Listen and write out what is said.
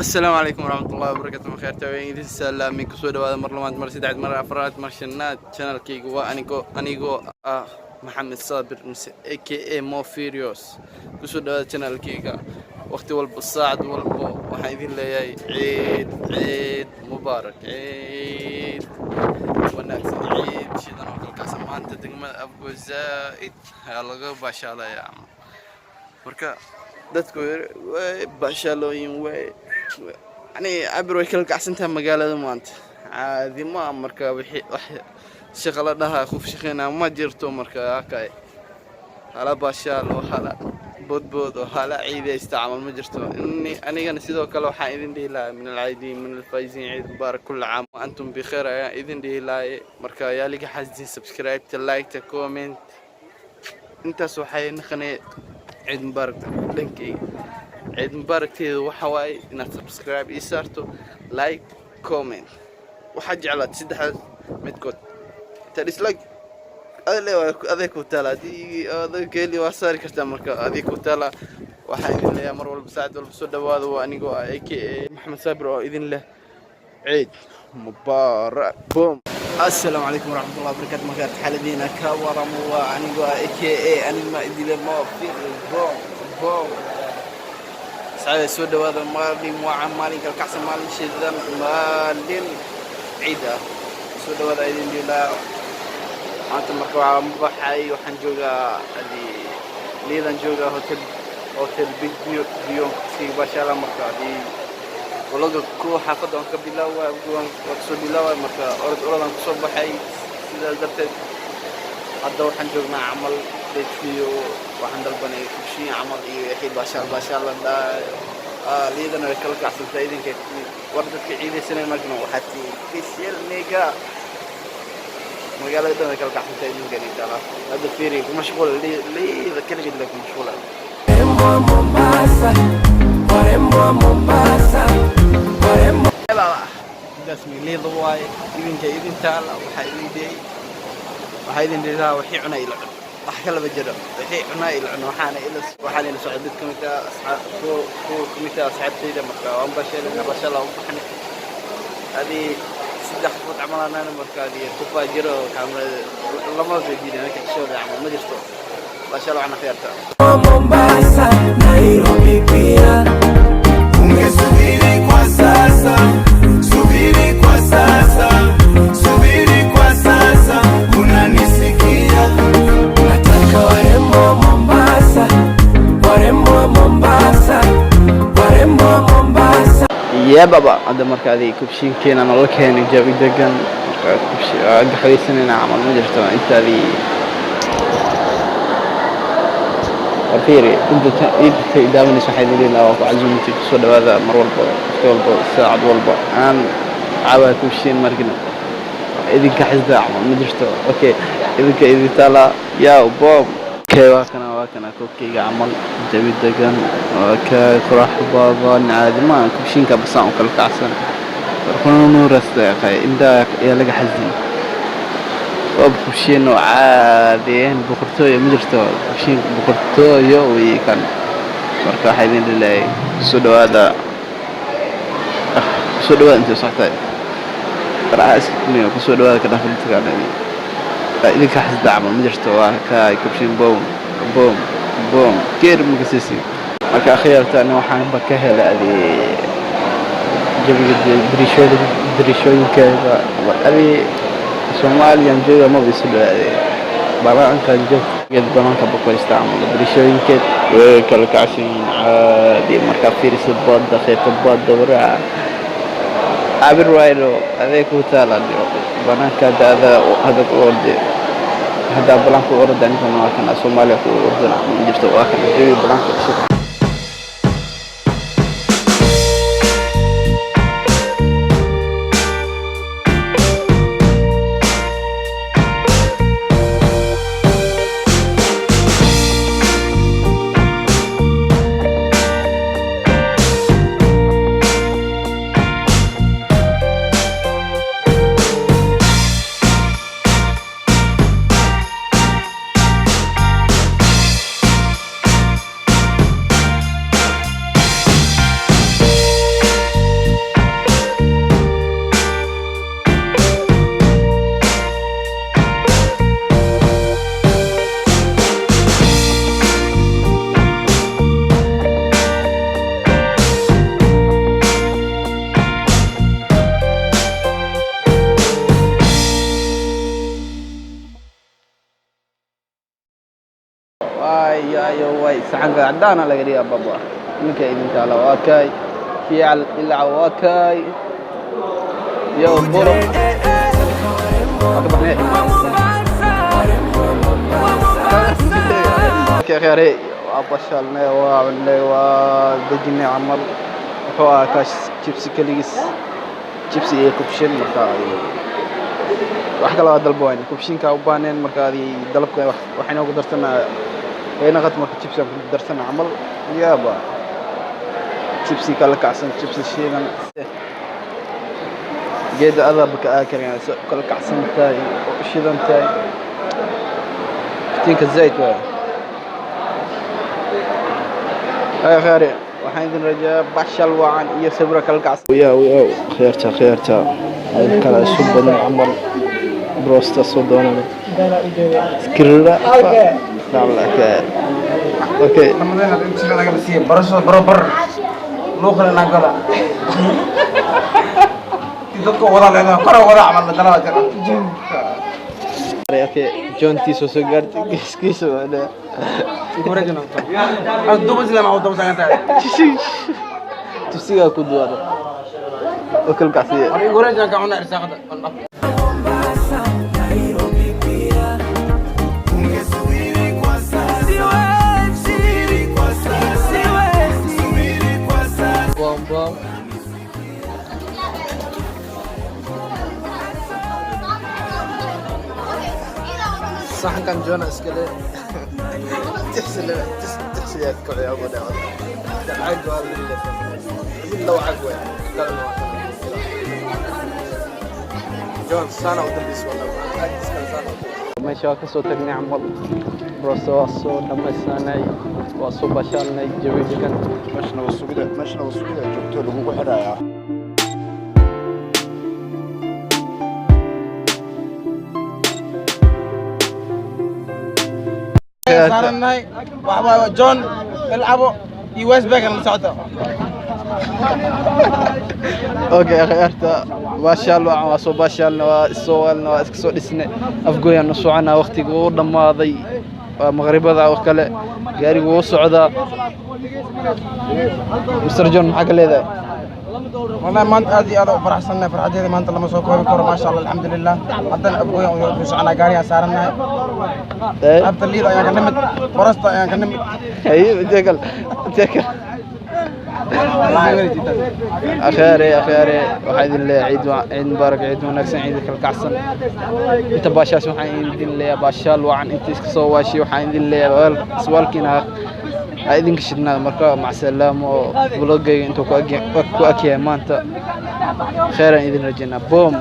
Asalaamu calaykum waraxmatullahi wabarakaatu. Kheyrta waan idin salaamay. Kusoo dhawaada mar labaad, mar saddexaad, mar afraad, mar shanaad channelkayga. Waa anigoo ah Maxamed Saabir mise aka Mo Furious. Kusoo dhawaada channelkayga. Waqti walba, saacad walba, waxaan idin leeyahay ciid ciid mubaarak, ciid wanaagsan, ciid shidan oo kalkaasa. Maanta degmada Afgo zaa'id ayaa laga baashaalayaa. Marka dadku way baashaalooyin, way yani cabir way kala kacsan tahay magaalada maanta, caadi ma. Marka wixii wax shaqa la dhahaa, qof shaqeynaa ma jirto. Marka akay hala baashaal oo hala boodbood oo hala ciidaysta camal ma jirto. Anigana sidoo kale waxaan idin dhihi lahaa min alcaidiin, min alfaa'iziin, ciid mubaarak, kulla caam wa antum bikheer ayaan idin dhihi lahay. Marka yaa liga xasdin subscribe-ta, like-ta, comment. Intaas waxay naqanay ciid mubaarak dhankayga. Ciid mubaarakteeda waxa waaye inaad subscribe ii saarto, like, comment. Waxaad jeclaad saddexdaas midkood. Inta dislike adle aday ku taala, haddii adag keli waa saari kartaa. Marka adig ku taala. Waxaan idin leeyahay mar walba, saacad walba, soo dhawaada. Waa anigoo ah aka Maxamed Saabir oo idin leh ciid mubaarak, boom. Asalaamu calaykum waraxmatullahi wabarakatu. Markaad xaaladiina ka waramo, waa anigoo ah aka anigma idile Mo boom boom. Saacada soo dhawaada. Maalin wacan, maalin kalkacsan, maalin shidan, maalin ciid ah. Soo dhawaada idin dhilaa. Maanta marka waxaan baxay, waxaan joogaa adi liidan joogaa, hotel Big View si bashala. Marka adi vlogga ku xaafadda waan ka bilaaway, waan kasoo bilaaway. Marka orod orodaan kusoo baxay, sidaas darteed hadda waxaan joognaa camal Lakeview. Waxaan dalbanay kubshiin camal iyo wixii baashaal baashaal la dhahayo. Liidana way kala kacsantaa idinka. War dadka ciidaysanay markana waxaa tihiin official nigga. Magaalada dhan way kala kacsantaa idinka insha Allah. Hadda fiiri, ku mashquul liida keligeed la ku mashquula. Warembo wa Mombasa, warembo wa Mombasa, warembo. Intaas liida waaye, idinka idin taala. Waxaa idin dhiyey, waxaa idin dhihaa wixii cunaa ila cun, wax kalaba jiro, wixii cunaa ila cun. Waxaana ila socda dad kamid ah asxaab, kuwa kamid ah asxaabtayda. Marka waan basheelina, bashala u baxnay adii 3 qofood camal anaana. Marka adii qofaa jiro kaamirada lama soo jiidin, anaka xishooda camal ma jirto. Bashala waxna khiyaarta. Mombasa, Nairobi pia. Ungesubiri kwa sasa, subiri kwa sasa, subiri kwa sasa, unanisikia? Nataka warembo wa Mombasa, warembo wa Mombasa, warembo wa Mombasa. Yee baba, hadda marka adii kubshiinkeena noola keenay, jawi degan. Marka kubshi gaxwaysanayna camal ma jirto. Intaadii war fiiri, inta idaawanaysa, waxay idin leedahay waa ku casuumtay. Kusoo dhawaada mar walba, waqti walba, saacad walba aan caawaa kubshiin. Markina idinka xisda camal ma jirto. Okay, idinka idin taala. Yaa boom, okay, waa kana, waa kana koobkayga camal, jawi degan, waa ka qurux badan, caadi ma. Kubshiinka basaan u kala kacsan nuurastaqay inta yaa laga xasdin. Waa kubshiin oo caadi ahayn, boqortooyo ma jirto, kubshiin boqortooyo wey kan. Marka waxaa idin dhilaayay kusoo dhawaada, kusoo dhawaada intay socotay qaraxa iska kuniyo. Kusoo dhawaada ka dhaafin idinka xasda camal ma jirto. Waa ka kubshiin, boom boom boom, geer makasiisi. Marka akhyaarta, ani waxaanba ka helay adi jawiga dariishooda, dariishooyinkeeda. Adi Soomaaliyan jooga maba isu dhawaade banaankan joog, banaanka bakorista camal, dariishooyinkeed way kala kacsan yihiin, caadi. Markaa fiiriso badda, qaybta badda waraa cabir wayno, adee ku taala banaanka. Hadda ada hadda ku orde, haddaa banaanka u orda, ninkan waa kana Soomaaliya ku ordana ma jirto. Waa kana jawi banaanka cusub. Waay ayo waay, saxanka cadaana laga dhigaa baba. Ninka idin taala waa kaay fiical ilaca waa kaay yo buro waa ka baxnay. Khayre, waa bashalnay, waa cunay, waa dejinay camal. Wuxuu ahaa kaash jibsi keligiis, jibsi iyo kubshin. Marka wax kale waa dalba wayne, kubshinka u baahneen. Marka adi dalabka waxay noogu darsana waynaqat. Marka jibsi aan ku darsana camal yaaba, jibsi kala kacsan, jibsi shiidan geeda adaba ka aa karin kala kacsan tahay oo u shidan tahay. Iftiinka zaid waay. Ay khayre, waxaan idin rajaa bashal wacan iyo sawiro kala kacsan. Yow yow, khayrta khayrta, kala isu badan camal brosta soo doonana skirra. Okay. Barasho barobar luuqana nagala dadka wada leedahay kora wada camal madala jira. Okay, joontiisa soo gaartay geeskiisa waa duba sila ma daba sagan tahay. Tusigaa ku duwada oo kala kacsiya. Wareejana ka cuna irsaaqada. Mombasa, Nairobi pia. Ungesubiri kwa sasa, subiri kwa sasa, subiri kwa sasa. Bom bom. Saxankan joona iskale tixsiyaad ku ciyaabo dhacdo cag waa la cag way kalena waa joon sana u dambaysa wala iskale sana. Meesha waa kasoo tagnay camal, brosto waa soo dhamaysanay, waa soo bashaalnay, jawi degan. Meeshana wasugida joogto lagugu xidhayaa. Saarannahay waxa waaye John Ilcabo iyo Westbank la socdo. Okay akhyaarta, baashaal wacan, waa soo baashaalna, waa isoo waalna, waa iska soo dhisnay. Afgooyaan u soconaa, waqtiga wuu dhammaaday, waa maqribada oo kale, gaarigu wuu socdaa. Mr John, maxaa ka leedahay? Wallahi maanta aad iyo aad u faraxsannahay, farxadeeda maanta lama soo koobi karo. Maasha Allah, alxamdulilah. Haddana Afgooyan u soconaa, gaarigaan saarannahay. Abta liida ayaan ka nimid, borosta ayaan ka nimid. Haye, intee kale, intee kale? Akhaare akhaare, waxaa idin leeyahay ciid ciid mubaarak, ciid wanaagsan, ciid kala kacsan. Inta baashaas waxaan idin leeyahay baashaal wacan. Inta iska soo waashay waxaan idin leeyahay iswaalkiina ha idinka shidnaada. Marka macsalaamo, vlogayga intuu ku agyahay maanta, kheeraan idin rajaynaa. Boom.